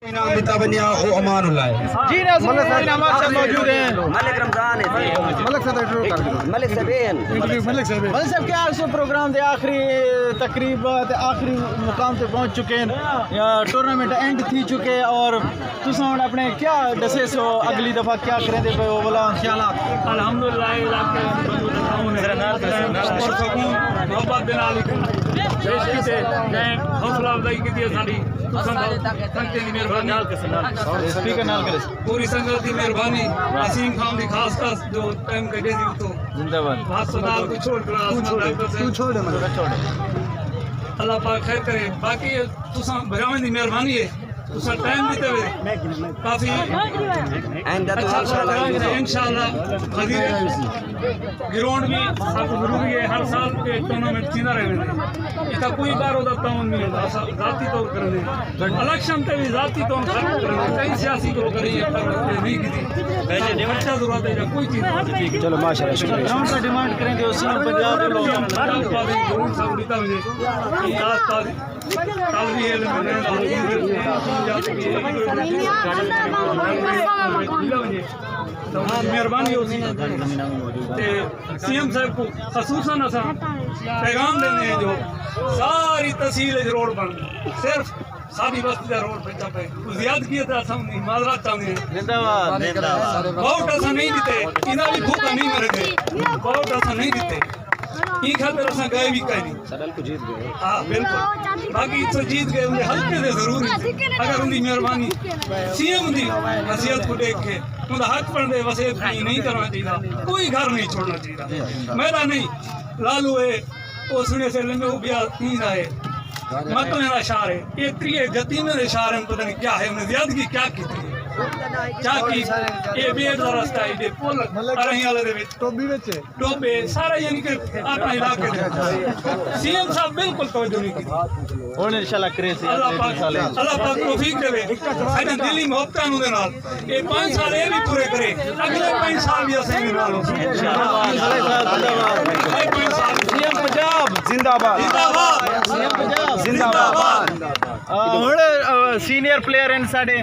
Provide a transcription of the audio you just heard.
انعام دیتا بنیا او امان اللہ ہے۔ جی ناظرین، ملک صاحب، انعام صاحب موجود ہیں۔ ملک رمضان ہے۔ ملک صاحب انٹرویو کر دو۔ ملک صاحب ہیں۔ انٹرویو ملک صاحب ہیں۔ ملک صاحب، کیا اس پروگرام دے آخری تقریب تے آخری مقام تے پہنچ چکے ہیں؟ یا ٹورنامنٹ اینڈ تھی چکے اور تساں ہن اپنے کیا ڈسے سو اگلی دفعہ کیا کریندے پے ہو بلا؟ خیالات؟ الحمدللہ، علاقے پرسکون محبت دے نال پیش کیتے، جیں حوصلہ افزائی کیتی ہے ساڈی۔ تساں بہت سنگتیں دی مہربانی۔ اسپیکر نال کرے۔ پوری سنگت دی مہربانی۔ وسیم خان دی خاص خاص جو ٹائم کڈے دی اتو۔ زندہ باد۔ ہسپتال کو چھوڑ کر آسمان ڈاکٹر صاحب۔ تو چھوڑ دے مطلب۔ اللہ پاک خیر کرے۔ باقی تساں بھراواں دی مہربانی ہے۔ تساں ٹائم دیتے ہوئے کافی آئندہ تو اچھا انشاءاللہ پروگرام ہے۔ انشاءاللہ وزیر گراؤنڈ بھی سب ضروری ہے، ہر سال کے ٹورنامنٹ تھیندا رہندے۔ اس کا کوئی بار ہوتا تعاون نہیں ہوتا، سب ذاتی طور پر کرنے۔ الیکشن تے بھی ذاتی طور پر کرنے، کہیں سیاسی کو کری نہیں کی تھی۔ ویسے ڈیمانڈ کیا ضرورت ہے یا کوئی چیز؟ چلو ماشاءاللہ، شکریہ۔ گراؤنڈ کا ڈیمانڈ کریں گے، اس میں پنجاب کے لوگ گراؤنڈ سب دیتا مجھے۔ مہربانی ہوسی۔ تے سی ایم صاحب کو خصوصاً اساں پیغام دیندے ہیں جو ساری تحصیل وچ روڈ بن، صرف ساڈی بستی دا روڈ بچا پے۔ کوئی زیادگی ہے تے اساں ان دی معذرت چاہندے ہیں۔ زندہ باد، زندہ باد۔ ووٹ اساں نہیں دیتے، انہاں بھی بھوکا نہیں مرے گئے۔ ووٹ اساں نہیں دیتے، ایں خاطر اساں گئے بھی کہیں نہیں۔ سدن کو جیت گئے۔ ہاں، بالکل۔ باقی اتھوں جیت گئے، ان دے حلقے دے ضرور ہی۔ اگر ان دی مہربانی، سی ایم دی وصیت کو دیکھ کے، ان دا حق بنتے وصیت کو نہیں کرنا چاہیے، کوئی گھر نہیں چھوڑنا چاہیے۔ میرا نہیں، لالو ہے، وہ سنے سے لمبے وہ بیا تین آئے۔ مکلے دا شہر ہے، یہ تریے جتیمے دے شہر ہیں، پتہ نہیں کیا ہے، انہیں زیادگی کیا کی تھی۔ کیا کی، یہ بیٹ دا رستہ ہے، یہ پل، ارہی والے دے وچ۔ ٹوبی وچ ہے۔ ٹوبے، سارا یعنی کہ اپنے علاقے دے۔ سی ایم صاحب بالکل توجہ نہیں کی۔ ہن انشاءاللہ کرے سی۔ اللہ پاک، اللہ پاک توفیق دے۔ ساڈے دلی محبتاں نوں دے نال۔ یہ پانچ سال یہ بھی پورے کرے۔ اگلے پانچ سال بھی اساں دے نال ہوں۔ انشاءاللہ۔ اگلے پانچ سال۔ سی ایم پنجاب زندہ باد۔ زندہ باد۔ سی ایم پنجاب زندہ باد۔ آ، ہن، آ، سینئر پلیئر ہیں ساڈے۔